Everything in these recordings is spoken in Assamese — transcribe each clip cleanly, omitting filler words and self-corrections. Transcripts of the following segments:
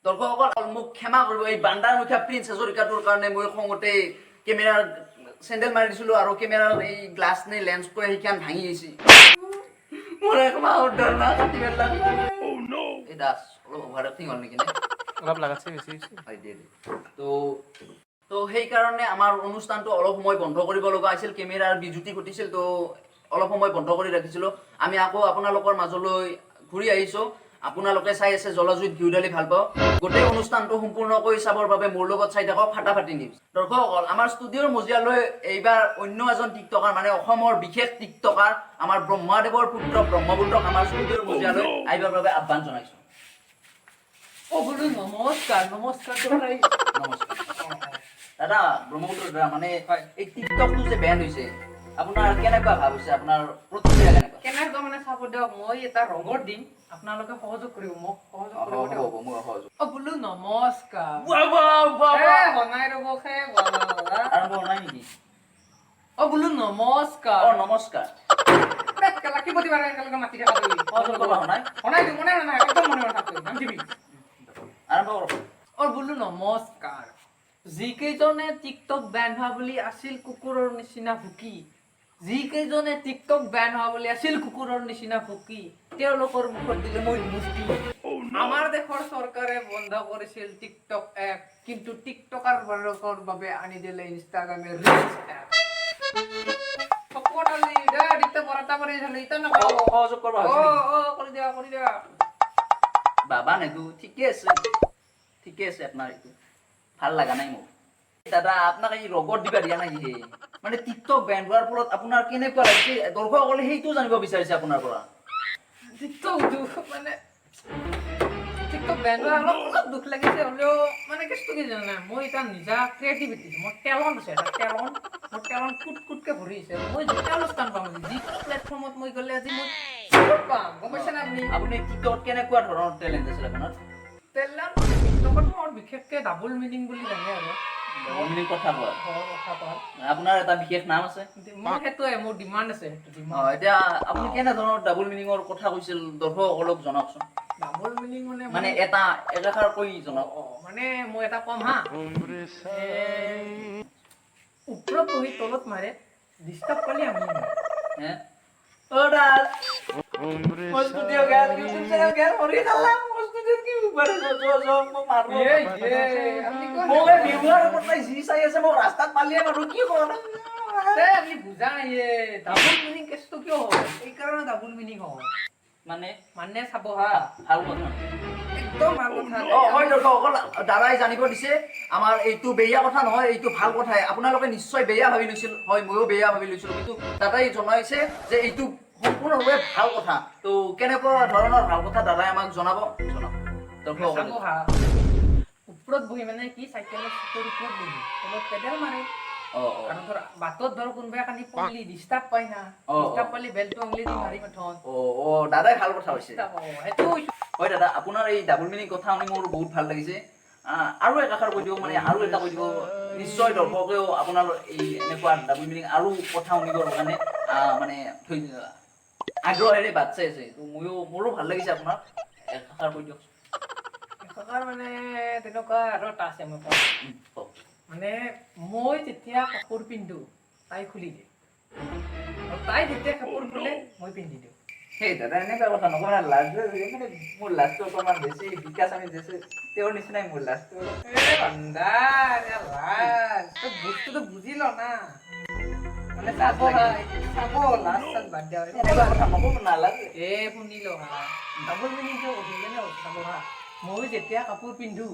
দৰ্শকসকল, মোক ক্ষমা কৰিব। এই বান্দাৰ মুখীয়া প্ৰিন্স হাজৰিকাটোৰ কাৰণে মই খঙতে কেমেৰাৰ চেণ্ডেল মাৰি দিছিলো আৰু কেমেৰাৰ এই গ্লাছ নে লেন্স কৈ সেইখন ভাঙি গৈছে। মোৰ এক মাহৰ দৰমহা কাটি পেলাল। এই দাস, অলপ অভাৰ এক্টিং হ'ল নেকি নে? অলপ লাগাছে, বেছি হৈছে। হয়, দে দে। তো সেইকাৰণে আমাৰ অনুষ্ঠানটো অলপ সময় বন্ধ কৰিব লগা হৈছিল। কেমেৰাৰ বিজুতি ঘটিছিল, তো অলপ সময় বন্ধ কৰি ৰাখিছিলোঁ। আমি আকৌ আপোনালোকৰ মাজলৈ ঘূৰি আহিছোঁ। আপোনালোকে চাই আছে জলজুইত ঘিউ ঢালি ভাল পাওঁ। গোটেই অনুষ্ঠানটো সম্পূৰ্ণকৈ চাবৰ বাবে মোৰ লগত চাই থাকক ফাটাফাটি নিউজ। দৰ্শকসকল, আমাৰ ষ্টুডিঅ'ৰ মজিয়ালৈ এইবাৰ অন্য এজন টিকটকাৰ, মানে অসমৰ বিশেষ টিকটকাৰ, আমাৰ ব্ৰহ্মাদেৱৰ পুত্ৰ ব্ৰহ্মপুত্ৰক আমাৰ ষ্টুডিঅ'ৰ মজিয়ালৈ আহিবৰ বাবে আহ্বান জনাইছোঁ। অ বোলো নমস্কাৰ, নমস্কাৰ তোমাৰ। নমস্কাৰ দাদা, ব্ৰহ্মপুত্ৰ দাদা, মানে হয়। এই টিকটকটো যে বেন হৈছে, আপোনাৰ কেনেকুৱা ভাৱ হৈছে? আপোনাৰ প্ৰতিক্ৰিয়া কেনেকুৱা? কেনেকুৱা মানে চাব দিয়ক, মই এটা ৰগৰ দিম, আপোনালোকে সহযোগ কৰিব, মোক সহযোগ অ, কৰিব হ'ব। দিয়ক। হ'ব, মোৰ সহযোগ। অ বোলো নমস্কাৰ। বাহ, বাহ, বাহ, এ বাহ। হনাই ৰ'ব খে, বাহ, বাহ, বাহ। আৰম্ভ হোৱা নাই নেকি? অ বোলো নমস্কাৰ। অ, নমস্কাৰ। কেলা কি প্ৰতিবাৰে একেলগে মাতি থাকা তুমি? সহযোগ কৰিব হোৱা নাই? হনাই দিওঁ, মনে নাই, একদম মনে নাথাক তুই, নামাতিবি। আৰম্ভ কৰক। অ বোলো নমস্কাৰ। যিকেইজনে টিকটক বেন হোৱা বুলি আছিল কুকুৰৰ নিচিনা ভুকি, যিকেইজনে টিকটক বেন হোৱা বুলি আছিল কুকুৰৰ নিচিনা ভুকি, তেওঁলোকৰ মুখত দিলে মই মুষ্টি। আমাৰ দেশৰ চৰকাৰে বন্ধ কৰিছিল টিকটক এপ, কিন্তু টিকটকাৰবোৰৰ বাবে আনি দিলে ইনষ্টাগ্ৰামে ৰিলছ এপ। শকত আলি দে দিতে পৰাটা কৰি দিলে ইটা নকওঁ। সহযোগ কৰিব অ হৈছে নেকি? অ, কৰি দিয়া, কৰি দিয়া। বাবা নেদু, ঠিকে আছে, ঠিকে আছে। আপোনাৰ এইটো ভাল লগা নাই মোক। দাদা, আপোনাক এই ৰগত দিবা দিয়া নাই হে। মানে টিকটক বেন হোৱাৰ ফলত আপোনাৰ কেনেকুৱা লাগিছে, দৰ্শকসকলে সেইটো জানিব বিচাৰিছে আপোনাৰ পৰা। টিকটক দুখ মানে টিকটক বেন হোৱা অলপ অলপ দুখ লাগিছে। হ'লেও মানে কেছটো কি জানা, মই এটা নিজা ক্ৰিয়েটিভিটি, মোৰ টেলেণ্ট আছে, এটা টেলেণ্ট, মোৰ টেলেণ্ট কুট কুটকে ভৰি আছে। মই যেতিয়া অনুষ্ঠান পাম, যিকোনো প্লেটফৰ্মত মই গ'লে আজি মই support পাম, গম পাইছে নে আপুনি? আপুনি টিকটকত কেনেকুৱা ধৰণৰ টেলেণ্ট আছিল আপোনাৰ? টেলেণ্ট মানে টিকটকত মোৰ বিশেষকে ডাবল মিনিং বুলি জানে আৰু। মিনিং কথা কোৱা। কথা কোৱা। আপোনাৰ এটা বিশেষ নাম আছে। মোৰ সেইটোৱে মোৰ ডিমাণ্ড আছে, সেইটো ডিমাণ্ড। এতিয়া আপুনি কেনে ধৰণৰ ডাবল মিনিঙৰ কথা কৈছিল, দৰ্শকসকলক জনাওকচোন। ডাবল মিনিং মানে মানে এটা একাষাৰ কৈ জনাওক। অ, মানে মই এটা কম হা, ওপৰত বহি তলত মাৰে, ডিষ্টাৰ্ব পালে আমি মাৰে। হে অ দাস, মই ষ্টুডিঅ' গেল, ইউটিউব চেনেল গেল, মৰি খালাম। মই ষ্টুডিঅ'ত কি উপাৰ জ জ মোক মাৰব। ইয়ে, ইয়ে, আপুনি কোন? মোক এই ভিউৱাৰ ওপৰত নাই, যি চাই আছে, মোক ৰাস্তাত পালিয়ে মাৰো। কি কওঁ? এ, আপুনি বুজা নাই। ইয়ে ডাবল মিনিং কেছটো কিয় হয়? এইকাৰণে ডাবল মিনিং হয়। মানে? মানে চাব হা। ভাল কথা। একদম ভাল কথা। অ হয়, দৰ্শকসকল, দাদাই জানিব দিছে আমাৰ, এইটো বেয়া কথা নহয়, এইটো ভাল কথাই। আপোনালোকে নিশ্চয় বেয়া ভাবি লৈছিল। হয়, ময়ো বেয়া ভাবি লৈছিলো, কিন্তু দাদাই জনাইছে যে এইটো সম্পূৰ্ণৰূপে ভাল কথা। তো কেনেকুৱা ধৰণৰ ভাল কথা দাদাই আমাক জনাব, জনাওক দৰ্শকসকলে। চাব হা, ওপৰত বহি মানে কি, চাইকেলৰ চিটৰ ওপৰত বহি তলত পেডেল মাৰে। অ অ আৰু ধৰ বাটত ধৰ কোনোবাই কানি পৰলি ডিষ্টাৰ্ব পাই না। অ, অ। ডিষ্টাৰ্ব পালি বেলটো আঙুলি দি মাৰি মাথন। অ অ দাদাই ভাল কথা কৈছে। ডিষ্টাৰ্ব, অ সেইটো কৈছো। হয় দাদা, আপোনাৰ এই ডাবল মিনিং কথা শুনি মোৰ বহুত ভাল লাগিছে। আৰু একাষাৰ কৈ দিব, মানে আৰু এটা কৈ দিব। নিশ্চয় দৰ্শকেও আপোনাৰ এই এনেকুৱা ডাবল মিনিং আৰু কথা শুনিবৰ কাৰণে মানে আগ্ৰহেৰে বাট চাই আছে। তো ময়ো, মোৰো ভাল লাগিছে। আপোনাৰ একাষাৰ কৈ দিয়কচোন। এষাৰ মানে তেনেকুৱা আৰু এটা আছে, মই কওঁ। কওক। মানে মই যেতিয়া কাপোৰ পিন্ধো, তাই খুলি দিয়ে, আৰু তাই যেতিয়া কাপোৰ খোলে, মই পিন্ধি দিওঁ। সেই দাদা, এনেকুৱা কথা নকওঁ না, লাজ লাগে। মানে মোৰ লাজটো অকণমান বেছি। বিকাশ আমি যেছে তেওঁৰ নিচিনাই মোৰ লাজটো অলপ। এ বান্দা, এ লাজ, তই বস্তুটো বুজি ল না। মানে চাব হা, চাব, লাজ চাজ বাদ দিয়া। এনেকুৱা কথা নক'ব না, লাজ। এ শুনি ল হা, ডাবল মিনিং কিয় কৈছো, কেনে কৈছো চাব হা। মই যেতিয়া কাপোৰ পিন্ধো,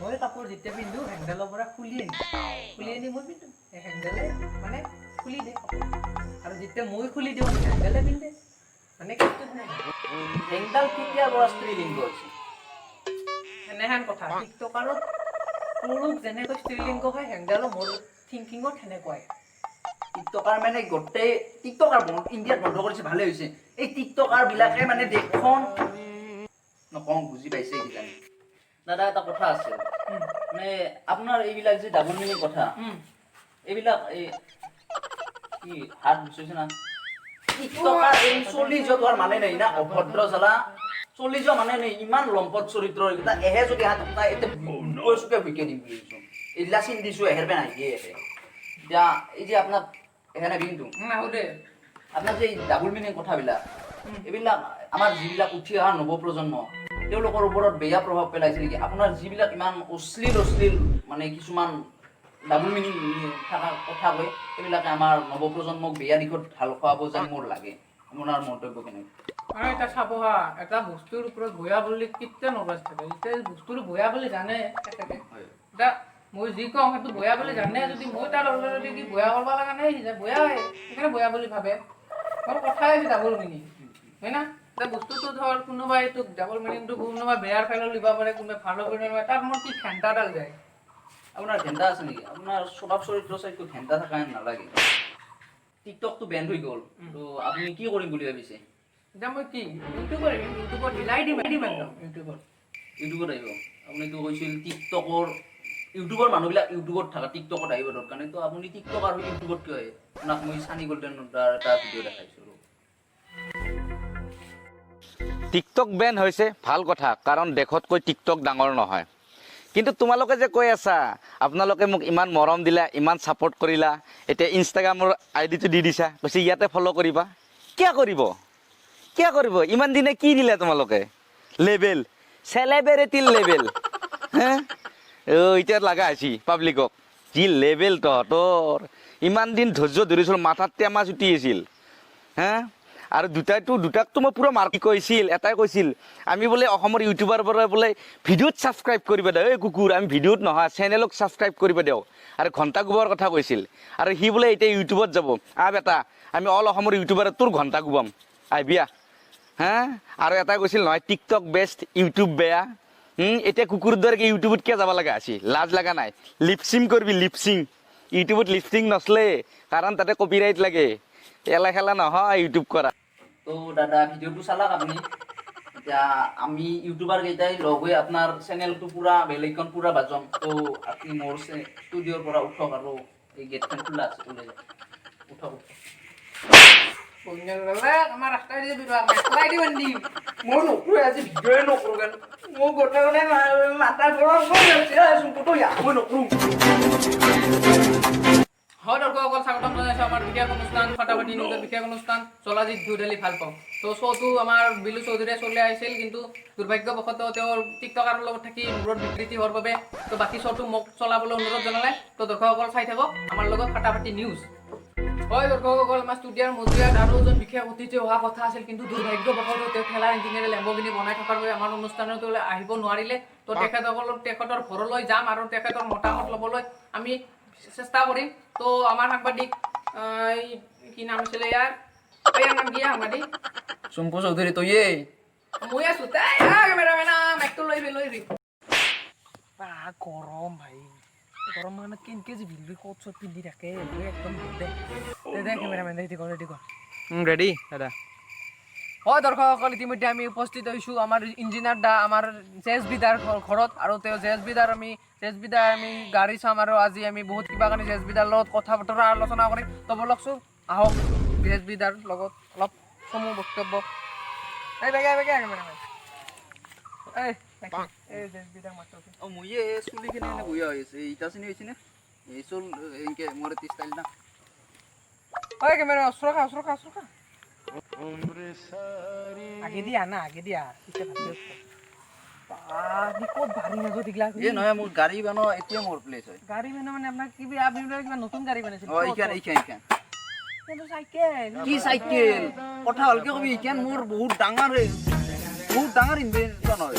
মই কাপোৰ যেতিয়া পিন্ধো, হেণ্ডেলৰ পৰা খুলি আনি, খুলি আনি মই পিন্ধো। এই হেণ্ডেলে মানে খুলি দিয়ে কাপোৰ, আৰু যেতিয়া মই খুলি দিওঁ, হেণ্ডেলে পিন্ধে। মানে কেছটো সেনেকুৱা। হেংডাল কেতিয়াৰ পৰা স্ত্ৰীলিংগ হৈছে? সেনেহেন কথা। টিকটকাৰত পুৰুষ যেনেকৈ স্ত্ৰীলিংগ হয়, হেংডালো মোৰ থিংকিঙত সেনেকুৱাই। টিকটকাৰ মানে গোটেই টিকটকাৰ ইণ্ডিয়াত বন্ধ কৰিছে, ভালে হৈছে। এই টিকটকাৰ বিলাকে মানে দেশখন, নকওঁ, বুজি পাইছে কিজানি। দাদা, এটা কথা আছে। মানে আপোনাৰ এইবিলাক যে ডাবল মিনিং কথা, এইবিলাক এই কি হাত গুচাইছে না। টিকটকাৰ এই চলি যোৱাৰ মানে নাই না, অভদ্ৰ জ্বালা। চলি যোৱা মানে নে ইমান লম্পট চৰিত্ৰ এইকেইটা। এহে যদি হাত তাই এতিয়া চুকে ভুইকে দিম বুলি ভাবিছোঁ। এইগিলা চিন দিছোঁ, এহেৰ পে নাহিয়ে এহে। এতিয়া এই যে আপোনাক এহে নাই কিন্তু নাহো দে। আপোনাৰ যে ডাবুল মিনিং কথাবিলাক, এইবিলাক আমাৰ যিবিলাক উঠি অহা নৱপ্ৰজন্ম, তেওঁলোকৰ ওপৰত বেয়া প্ৰভাৱ পেলাইছে নেকি? আপোনাৰ যিবিলাক ইমান অশ্লীল অশ্লীল মানে কিছুমান ডাবুল মিনিং থকা কথা কয়, সেইবিলাকে আমাৰ নৱপ্ৰজন্মক বেয়া দিশত ঢাল খুৱাব যেন মোৰ লাগে। আপোনাৰ মন্তব্য কেনেকুৱা? আৰু এটা চাব হা, এটা বস্তুৰ ওপৰত বয়া বুলি কেতিয়া নবাজ থাকে? যেতিয়া বস্তুৰ বয়া বুলি জানে তেখেতে, এতিয়া মই যি কওঁ সেইটো বয়া বুলি জানে যদি, মই তাৰ অলৰেডি কি বয়া কৰিব লগা নাই, সি যে বয়া হয় সেইকাৰণে বয়া বুলি ভাবে। মোৰ কথাই আছে ডাবল মিনিং, হয় না? এতিয়া বস্তুটো ধৰ কোনোবাই তোক ডাবল মিনিংটো কোনোবাই বেয়াৰ ফালেও লিব পাৰে, কোনোবাই ভালৰ ফালেও লিব পাৰে, তাত মোৰ কি ঘেণ্টাডাল যায়। আপোনাৰ ঘেণ্টা আছে নেকি? আপোনাৰ স্বভাৱ চৰিত্ৰ চাই ঘেণ্টা থকা যেন নালাগে। টিকটকটো বেণ্ড হৈ গ'ল, তো আপুনি কি কৰিম বুলি ভাবিছে? এতিয়া মই কি ইউটিউবৰ, ইউটিউবত হিলাই দিম দিম একদম ইউটিউবত। ইউটিউবত আহিব? আপুনিতো কৈছিল টিকটকৰ, ইউটিউবৰ মানুহবিলাক ইউটিউবত থকা, টিকটকত আহিব দৰকাৰ নাই। তো আপুনি টিকটক আৰু ইউটিউবত কিয় আহে? আপোনাক মই চানি গল্ডেনৰ এটা ভিডিঅ' দেখাইছোঁ, ৰ'ব। টিকটক বেন হৈছে ভাল কথা, কাৰণ দেশতকৈ টিকটক ডাঙৰ নহয়। কিন্তু তোমালোকে যে কৈ আছা, আপোনালোকে মোক ইমান মৰম দিলা, ইমান ছাপৰ্ট কৰিলা, এতিয়া ইনষ্টাগ্ৰামৰ আই ডিটো দি দিছা, কৈছে ইয়াতে ফ'ল' কৰিবা। কিয় কৰিব, কিয় কৰিব? ইমান দিনে কি দিলা তোমালোকে? লেবেল, চেলেব্ৰিটিৰ লেবেল হে। অ' এতিয়া লগা হৈছে পাব্লিকক যি লেবেল। তহঁতৰ ইমান দিন ধৈৰ্য ধৰিছিলোঁ, মাথাত টেমা চুটি আছিল হে। আৰু দুটাইতো, দুটাকতো মই পূৰা মাৰ্কি কৈছিল। এটাই কৈছিল, আমি বোলে অসমৰ ইউটিউবাৰবোৰে বোলে ভিডিঅ'ত ছাবস্ক্ৰাইব কৰিব দিওঁ। এই কুকুৰ, আমি ভিডিঅ'ত নহয়, চেনেলক ছাবস্ক্ৰাইব কৰিব দিওঁ। আৰু ঘণ্টা কোবোৱাৰ কথা কৈছিল। আৰু সি বোলে এতিয়া ইউটিউবত যাব। আহ বেটা, আমি অল অসমৰ ইউটিউবাৰে তোৰ ঘণ্টা কোবাম, আহিবি আহ। হা, আৰু এটাই কৈছিল নহয়, টিকটক বেষ্ট, ইউটিউব বেয়া। এতিয়া কুকুৰৰ দৰে ইউটিউবত কিয় যাব লগা আছে? লাজ লগা নাই? লিপচিং কৰিবি, লিপচিং। ইউটিউবত লিপচিং নচলে, কাৰণ তাতে কপিৰাইট লাগে। এলা খেলা নহয় ইউটিউব কৰা। তো দাদা, ভিডিঅ'টো চালাক আপুনি। এতিয়া আমি ইউটিউবাৰ কেইটাই লগ হৈ আপোনাৰ চেনেলটো পুৰা বেল আইকন পুৰা বাজাম। তো আপুনি মোৰ ষ্টুডিঅ'ৰ পৰা উঠক আৰু এই গেটখন খোলা আছে, ওলাই যাওক। উঠক, উঠক। আমাৰ ৰাস্তাই দি মেখলাই দি বান্ধি। মই নকৰোঁ, আজি ভিডিঅ'য়ে নকৰোঁ কেন। মোৰ গোটেই মানে মাথা গৰম কৰি আছে। মই নকৰোঁ। হয় দৰ্শকসকল, স্বাগতম জনাইছোঁ আমাৰ বিশেষ অনুষ্ঠান ফাটাফাটি নিউজৰ বিশেষ অনুষ্ঠান জলাজিত ঘিউ ঢালি ভাল পাওঁ। তো শ্ব'টো আমাৰ বিলু চৌধুৰীয়ে চলাই আহিছিল, কিন্তু দুৰ্ভাগ্যবশতঃ তেওঁৰ টিকটকাৰৰ লগত থাকি মূৰত বিকৃতি হোৱাৰ বাবে তো বাকী শ্ব'টো মোক চলাবলৈ অনুৰোধ জনালে। তো দৰ্শকসকল, চাই থাকক আমাৰ লগত ফাটাফাটি নিউজ। হয় দৰ্শকসকল, আমাৰ ষ্টুডিঅ'ৰ মজিয়াত আৰু এজন বিশেষ অতিথি অহা কথা আছিল, কিন্তু দুৰ্ভাগ্যবশতঃ তেওঁ ঠেলা ইঞ্জিনিয়াৰে লেম্বগিনি বনাই থকাৰ বাবে আমাৰ অনুষ্ঠানলৈ আহিব নোৱাৰিলে। তো তেখেতসকলক তেখেতৰ ঘৰলৈ যাম আৰু তেখেতৰ মতামত ল'বলৈ আমি চেষ্টা কৰিম। তো আমাৰ সাংবাদিক এই কি নাম আছিলে ইয়াৰ? ইয়াৰ নাম কি সাংবাদিক? চুম্পু চৌধুৰী তইয়ে। মই আছো তাই কেমেৰামেন, মাইকটো লৈ আহিবি, লৈ আহিবি। বা গৰম ভাই, গৰম মানে কেনেকে যে ভিল্লি কোট চোট পিন্ধি থাকে এইবোৰ একদম। দে দে দে কেমেৰামেন, ৰেডি কৰ, ৰেডি কৰ। ৰেডি দাদা। হয় দৰ্শকসকল, ইতিমধ্যে আমি উপস্থিত হৈছোঁ আমাৰ ইঞ্জিনিয়াৰ দা, আমাৰ জে এছ বি দাৰ ঘৰত। আৰু তেওঁ জে এছ বি দাৰ, আমি জে এছ বি দাৰ আমি গাড়ী চাম আৰু আজি আমি বহুত কিবা কানি জে এছ বি দাৰ লগত কথা বতৰা আলোচনা কৰিম। তো ব'লকচোন, আহক জে এছ বি দাৰ লগত অলপ চমু বক্তব্য। এই বেগে বেগে কেমেৰামেন, এই এই জে এছ বি দাক মাতো। অ ময়ে চুলিখিনি এনে বঢ়িয়া হৈ আছে। ইটা চিনি হৈছে নে? এই চুল এনেকে মোৰ এটি ষ্টাইল না। ঐ কেমেৰা, ওচৰ খা, ওচৰ খা, ওচৰ খা। আগে দিয়া না, আগে দিয়া, তেতিয়া ভালকে উঠব। বাহ, ক'ত বাৰী মাজত এইগিলা? এই নহয়, মোৰ গাড়ী বনোৱা এতিয়া মোৰ প্লেচ হয়। গাড়ী মানে মানে আপোনাৰ কিবা, আপুনি বোলে কিবা নতুন গাড়ী বনাইছিল? অ, এইখান এইখান এইখান। কিন্তু চাইকেল। কি চাইকেল? কথা ভালকে কবি। এইখান মোৰ বহুত ডাঙৰ, বহুত ডাঙৰ ইনভেনশ্যন হয়।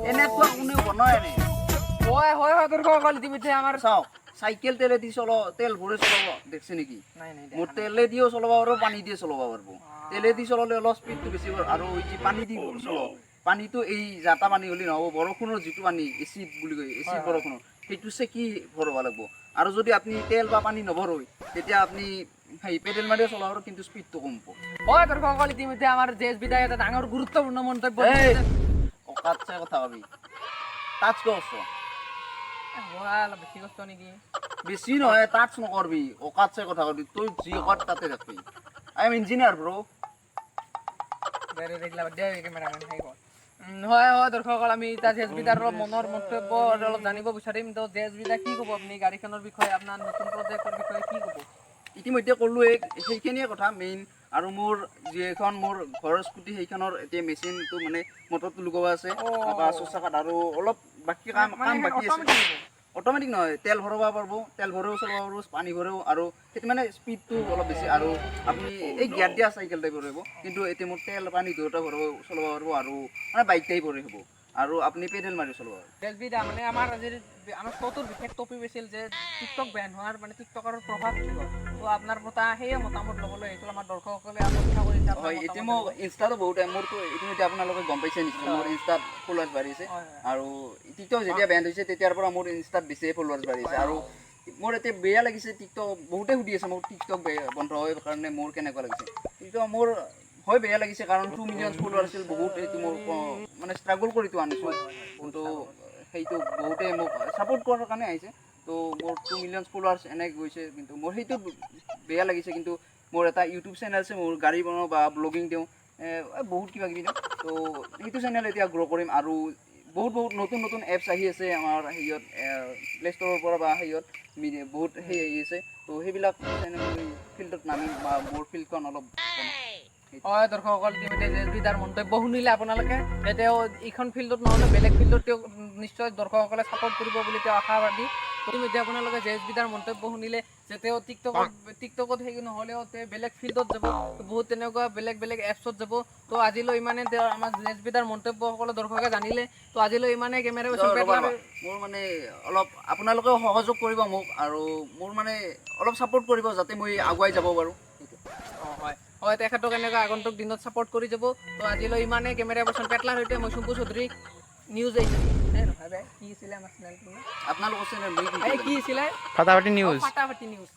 এনেকুৱা কোনেও বনাই নাই। হয় হয় হয় দৰ্শকসকল, ইতিমধ্যে আমাৰ চাওক, চাইকেল তেলেদি চল, তেল ভৰি চলাব দেখছে নেকি? নাই নাই। মোৰ তেলেদিও চলাব পাৰিব, পানী দিয়ে চলাব পাৰিব। তেলেদি চলালে অলপ স্পীডটো বেছি হ'ব আৰু এই যি পানী দি চলাব, পানীটো এই জাতা পানী হ'লে নহ'ব। বৰষুণৰ যিটো পানী, এচিড বুলি কয়, এচিড বৰষুণৰ, সেইটো চেকি ভৰাব লাগিব। আৰু যদি আপুনি তেল বা পানী নভৰয়, তেতিয়া আপুনি সেই পেডেল মাৰিও চলাব পাৰিব, কিন্তু স্পীডটো কমিব। হয় দৰ্শকসকল, ইতিমধ্যে আমাৰ জে এছ বি দাই এটা ডাঙৰ গুৰুত্বপূৰ্ণ মন্তব্য এই, দিছে। অকাত চাই কথা কবি, টাচ কৰছ। হোৱা অলপ বেছি কষ্ট নেকি? বেছি নহয়, টাচ নকৰবি, অকাত চাই কথা কবি। তই যি কৰ তাতে থাকবি। I am engineer bro. দে দে, এইগিলা বাদ দে কেমেৰামেন, সেই কৰ। হয় দৰ্শকসকল, আমি এতিয়া জে এছ বি দাৰ অলপ মনৰ মন্তব্য অলপ জানিব বিচাৰিম। তো জে এছ বি দা, কি ক'ব আপুনি গাড়ীখনৰ বিষয়ে, আপোনাৰ নতুন প্ৰজেক্টৰ বিষয়ে কি ক'ব? ইতিমধ্যে ক'লোৱে সেইখিনিয়ে কথা মেইন। আৰু মোৰ যিখন মোৰ ঘৰৰ স্কুটি, সেইখনৰ এতিয়া মেচিনটো মানে মটৰটো লগোৱা আছে বা চচাকাত আৰু অলপ বাকী কাম মানে কাম বাকী আছে। অট'মেটিক হ'ব? অট'মেটিক নহয়, তেল ভৰাব পাৰিব, তেল ভৰেও চলাব পাৰিব, পানী ভৰেও। আৰু সেইটো মানে স্পীডটো অলপ বেছি আৰু আপুনি এই গিয়াৰ দিয়া চাইকেল টাইপৰ হ'ব। কিন্তু এতিয়া মোৰ তেল পানী দুয়োটা ভৰাব চলাব পাৰিব আৰু মানে বাইক টাইপৰে হ'ব আৰু আপুনি পেডেল মাৰি চলাব পাৰিব। জে এছ বি দা, মানে আমাৰ আজিৰ আমাৰ শ্ব'টোৰ বিশেষ টপিক আছিল যে টিকটক বেন হোৱাৰ মানে টিকটকৰ প্ৰভাৱ কি হ'ল। তো আপোনাৰ পৰা সেয়ে মতামত ল'বলৈ আহিছিল, আমাৰ দৰ্শকসকলে অপেক্ষা কৰিছে আপোনাৰ হয়, এতিয়া মতামত। মোক ইনষ্টাতো বহুত, মোৰতো ইতিমধ্যে আপোনালোকে গম পাইছে নিশ্চয়, মোৰ ইনষ্টাত ফলোৱাৰ্ছ বাঢ়িছে। হয়, হয়। আৰু টিকটক যেতিয়া বেণ্ড হৈছে, তেতিয়াৰ পৰা মোৰ ইনষ্টাত বেছিয়ে ফলোৱাৰ্ছ বাঢ়িছে। আৰু মোৰ এতিয়া বেয়া লাগিছে, টিকটক বহুতে সুধি আছে মোক টিকটক বন্ধ হয় কাৰণে মোৰ কেনেকুৱা লাগিছে। টিকটক মোৰ হয় বেয়া লাগিছে, কাৰণ 2 মিলিয়ন ফলোৱাৰ আছিল বহুত। এইটো মোৰ মানে ষ্ট্ৰাগল কৰিতো আনিছোঁ, কিন্তু সেইটো বহুতে মোক ছাপোৰ্ট কৰাৰ কাৰণে আহিছে। তো মোৰ 2 মিলিয়ন ফলোৱাৰ্ছ এনে গৈছে, কিন্তু মোৰ সেইটো বেয়া লাগিছে। কিন্তু মোৰ এটা ইউটিউব চেনেল আছে, মোৰ গাড়ী বনাওঁ বা ব্লগিং দিওঁ, বহুত কিবা কিবি দিওঁ। তো সেইটো চেনেল এতিয়া গ্ৰ' কৰিম। আৰু বহুত বহুত নতুন নতুন এপছ আহি আছে আমাৰ হেৰিয়ত, প্লে ষ্ট'ৰৰ পৰা বা হেৰিয়ত বহুত সেই আহি আছে। তো সেইবিলাক চেনেল ফিল্ডত নামিম বা মোৰ ফিল্ডখন অলপ বনাম। হয় দৰ্শকসকল, ইতিমধ্যে জে এছ বি দাৰ মন্তব্য শুনিলে আপোনালোকে যে তেওঁ এইখন ফিল্ডত নহ'লে বেলেগ ফিল্ডত তেওঁক নিশ্চয় দৰ্শকসকলে ছাপোৰ্ট কৰিব বুলি তেওঁ আশাবাদী। ইতিমধ্যে আপোনালোকে জে এছ বি দাৰ মন্তব্য শুনিলে যে তেওঁ টিকটকত সেই নহ'লেও তেওঁ বেলেগ ফিল্ডত যাব, বহুত তেনেকুৱা বেলেগ বেলেগ এপছত যাব। তো আজিলৈ ইমানে। তেওঁ আমাৰ জে এছ বি দাৰ মন্তব্য সকলো দৰ্শকে জানিলে। তো আজিলৈ ইমানে। কেমেৰা পাৰ্চন ৰ'বা, ৰ'বা। মোৰ মানে অলপ আপোনালোকেও সহযোগ কৰিব মোক আৰু মোৰ মানে অলপ ছাপোৰ্ট কৰিব, যাতে মই আগুৱাই যাব পাৰোঁ। অঁ হয় হয়, তেখেতক এনেকুৱা আগন্তুক দিনত ছাপোৰ্ট কৰি যাব। তো আজিলৈ ইমানে। কেমেৰা পাৰ্চন পেটলাৰ সৈতে মই চুম্পু চৌধুৰী, নিউজ 18। নহয় বে, কি আছিলে আমাৰ চেনেলটো? আপোনালোকৰ চেনেল মই এই কি আছিলে? ফাটাফাটি নিউজ। ফাটাফাটি নিউজ।